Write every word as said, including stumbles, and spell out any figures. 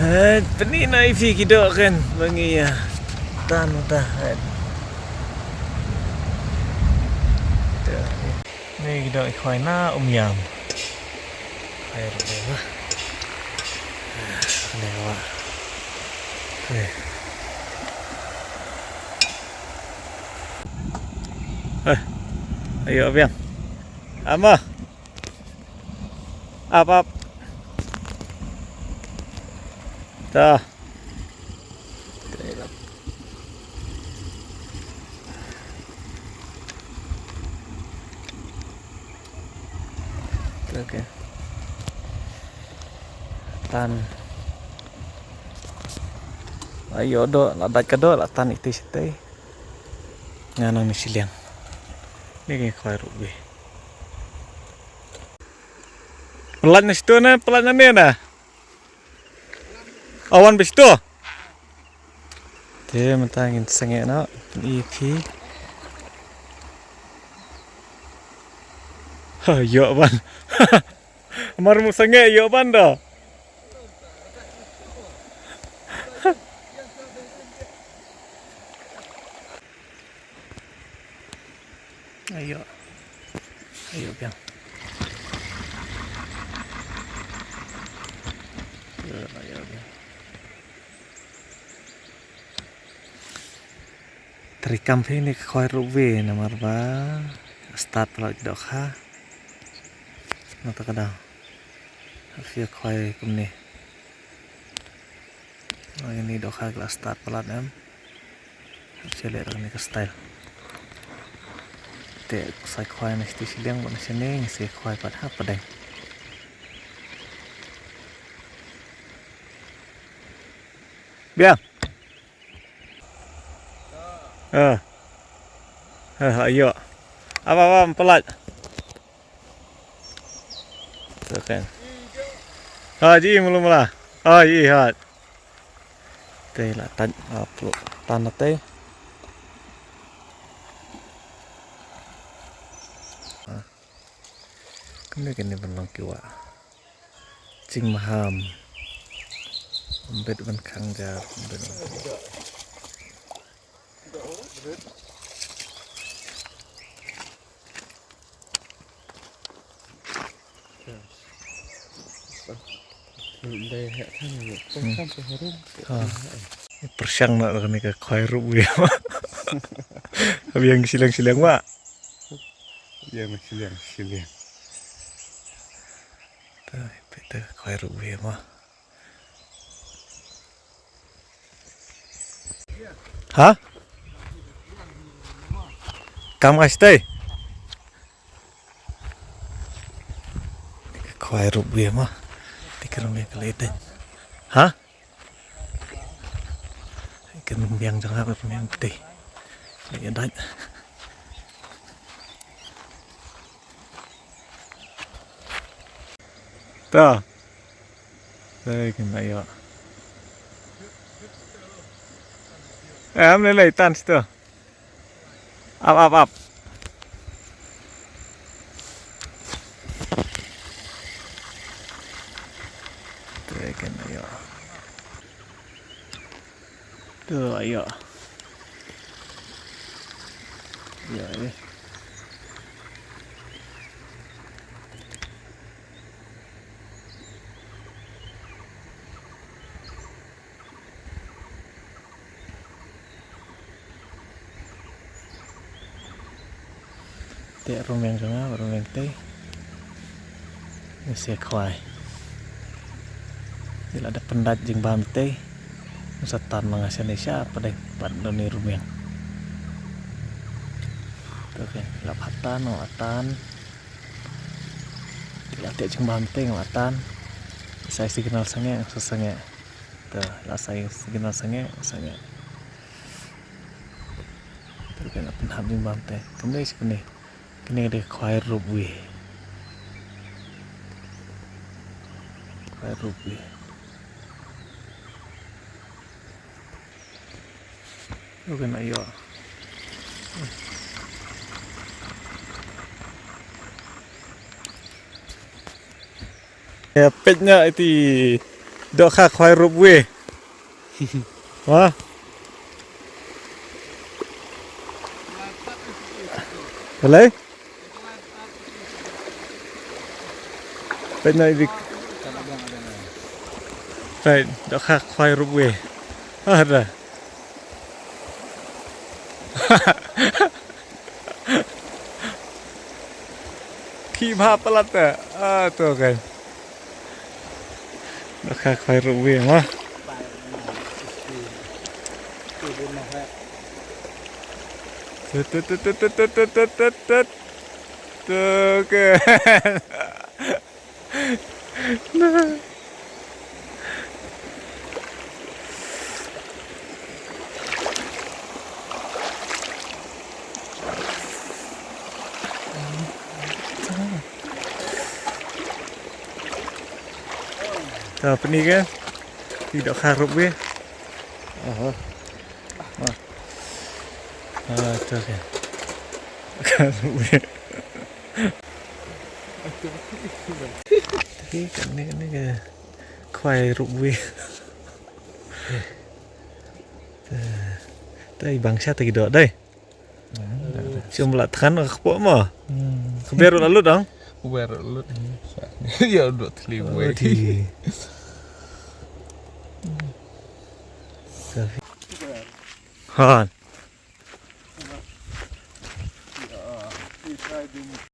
Eh, pyni na i phi ki doh kan, ba ngi ïa tan ta. Ni ki doh i khwai na Umïam. Khwai ruh ba. Ni wa. Eh. Eh. Ayo biang. Ama. Ap, ap. Ta. Okay. Tan. Ayo doh, la dait ka doh, la tan iti sitei. Nga nang ni shiliang. Ni ki khwai ruh bi. Pelat na situ na, pelat na ni na. Awan bes tu. Te mynta ngin sangeh noh, i phi. Ha, ïoh ban. Mar mu sangeh ïoh ban da. Ayo. Ayo biang. Ayo, ayo biang. Trei kam phi ni ka khwai ruh wei namar ba start palat ki dohkha. Nangta ka dang. Phi khwai kumne. Ngi ni dohkha ki la start palat em. Phi leh rang ni ka style. Te sa khwai na shiti shiliang bad na shane ngi sa khwai pat ha pdeng. Biang. Eh. Eh, ayo. Ap, ap, ap, palat. Kan. Ha, ji mulu mula. Ha, ji hat. Te la tan, ap, tan la te. Ha. Kane, kane ban long ki wah. Jingmaham. Ym bit ban khang jar, ym bit ban khang. Hmm. Ha. Pyrshang na kane ka khwai ruh wei. Biang shiliang shiliang ma. Biang shiliang shiliang. Ta, peta khwai ruh wei ma. Ha? Kam ai stai. Khwai ruh wei ma. Ti ka rong ka lei te. Ha? Kan biang jang ha, biang peti. Lagi dait. Ta. Dai kin ayo. Eh, am le le tan sto. Ap, ap, ap. Te kan ayo. Tu ayo. Ayo, eh. Te rumeng jong nga, rumeng te. Ngi sa khwai. Te lada pyndait jingbam te. Ngi sa tan ma nga shane sha pdeng pat lane rumeng. Te kan la phatan, la tan. Te la te jingbam te, la tan. Sa signal sangeh, sa sangeh. Te la sa signal sangeh, sangeh. Te kan la pynhap jingbam te. Kumne shi kane. Kane ka dei khwai rup wei. Khwai rup wei. Rup wei na ïoh. Ïa peit na iti Dohkha khwai rup wi. Wa. Hello? Peit noh dik. Peit, dohkha khwai rup wi. Ada. Khi bha palat ta. Ah, to kan. Dohkha khwai rup wi ma. Tut, tut, tut. To kan. Ta pni ke? Ti dohkha rup wi. Aha. Ah. Ah, ta ke. Dohkha rup wi. Ti kan ni, kan ni ke khwai rup wi. Dei bang sha ta ki doh dei. Shu mla than ka kpoh mo. Kber la lut dong. Kber la lut. Ya dot tli wei. Han.